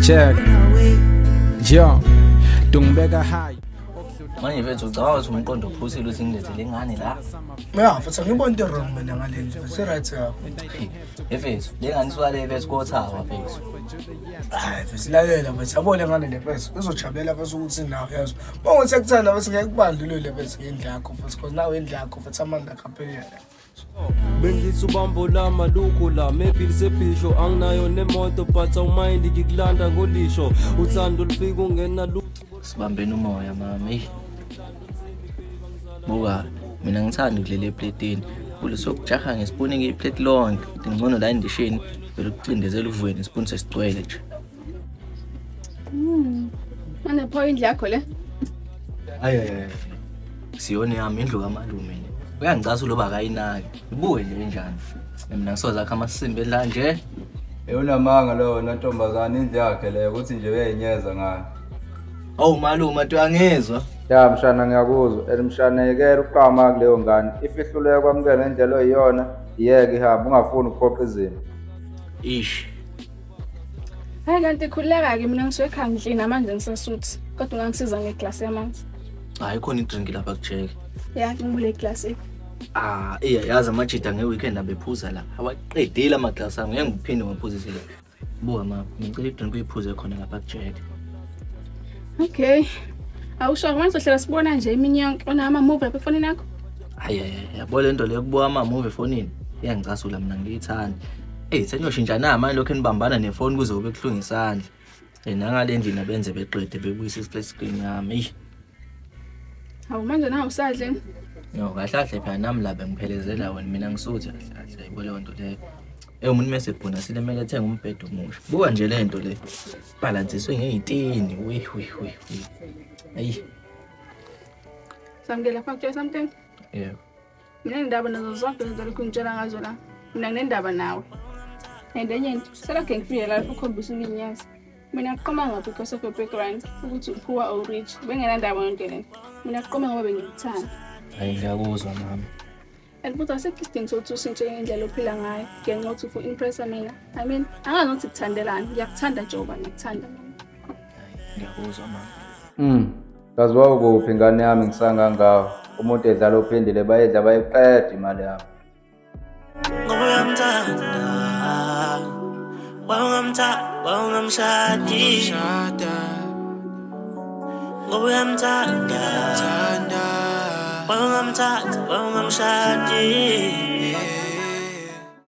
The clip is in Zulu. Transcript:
Check. Yo. Dungibeka high. Manje mfethu ucabanga ukuthi umqondo ophusile ukuthi ngilethe le ngane la. Ya mfethu, angiboni into wrong mina ngale ndlu, mfethu, right yakho. Mfethu, le ngane isuka le mfethu kothawa mfethu. Hayi mfethu, lalela mfethu, yabo le ngane le mfethu izojabulela mfethu ukuthi nawe yazo. Uma ungathi akuthanda mfethu, ngeke kubandlulule mfethu ngendlu yakho mfethu, because nawe indlu yakho mfethu, amandla akho aphelele. Bengithi ubambo lama lukho la maybe lisebhisho, anginayo nemoto but awumind ngikulanda ngolisho, uthando lufika ungena lutho. Sibambeni umoya mama. Eyi. Buka, mina ngithanda ukudlela epletini. Kulesokujaha ngesipuni ngiyiplate lonke. Ngcono la endishini vele ukucindezela uvuke nesipuni sesigcwele nje. Manje pho indlu yakho le? Hayi hayi hayi. Siyona yami, indlu kamalume le. Uyangicasula loba akayinaki. Ibuke nje kanjani. Mina ngisoze akha amasimba la nje. Unamanga lowo ntombazane, indlu yakhe leyo, ukuthi nje uyayinyeza ngayo. Awu malume, atu uyangizwa. Ya mshana, ngiyakuzwa, and mshana, yekela ukuqama kuleyo ngane. If ihluleka kwamukela indlela oyiyona, iyeke ihambe, ungafuni ukuphoqa izimo. Ish. Hayi kanti khululeka-ke, mina ngisuke ekhaya ngihlina manje ngisasuthi. Kodwa ungangisiza ngeglasi yamanzi. Hayi, khona idrink lapha kujeke. Ya, ngibule iglasi. Ah, iya, yazi amajida nge-weekend abephuza la. Awaqedile amaglasi ami, ngeke ngiphinde ngiwaphuzise la. Buka ma, ngicela idrink uyiphuze khona lapha kujeke. Okay. Awusho manje sohlala sibona nje imini yonke. Unawo ama-movie lapha efonini yakho? Hayi hayi, yabo le nto le yokubuka ama-movie efonini iyangicasula mina, ngiyithanda. Eyi, seniyoshintsha na manje lokhu enibambana nefoni kuze kube kuhlungu isandla. Nangale ndlini abenze beqede bebuyise i-split screen yami. Eyi. Hawu manje nawe usadle. Yo, kahle kahle phela nami la bengiphelezela wena, mina ngisuthi kahle kahle ayibo leyo nto leyo. Umuntu mese ebhuna sile kumele ethenge umbhedo omusha. Buka nje le nto le. Balansiswe ngey'tini. Wi wi wi wi. Ayi, Samukela, ngikutshela something. Yebo. Mina nginendaba nazo zonke izinto lokhu ngitshela ngazo la. Mina nginendaba nawe. And enye into, selokhu ngifike la ukhombisa ukunyaza. Mina ngiqoma because of your background, ukuthi poor or rich. Bengenandaba yonke lento. Mina ngiqoma ngoba bengikuthanda. Hayi, ngiyakuzwa mama. And futhi asikho isidingo sokuthi ushintshe indlela ophila ngayo ngenxa yokuthi ufuna impressa mina. I mean, angazi ukuthi kuthandelani. Ngiyakuthanda njengoba ngiyakuthanda mama. Ngiyakuzwa mama. Kazi wawukuphi ingane yami ngisangangawo. Umuntu edlala uphindile, bayedla bayiqeda imali yami. Ngoba uyamthanda, wawungamthanda, wawungamshadi. Ngoba uyamthanda, wawungamthanda, wawungamshadi.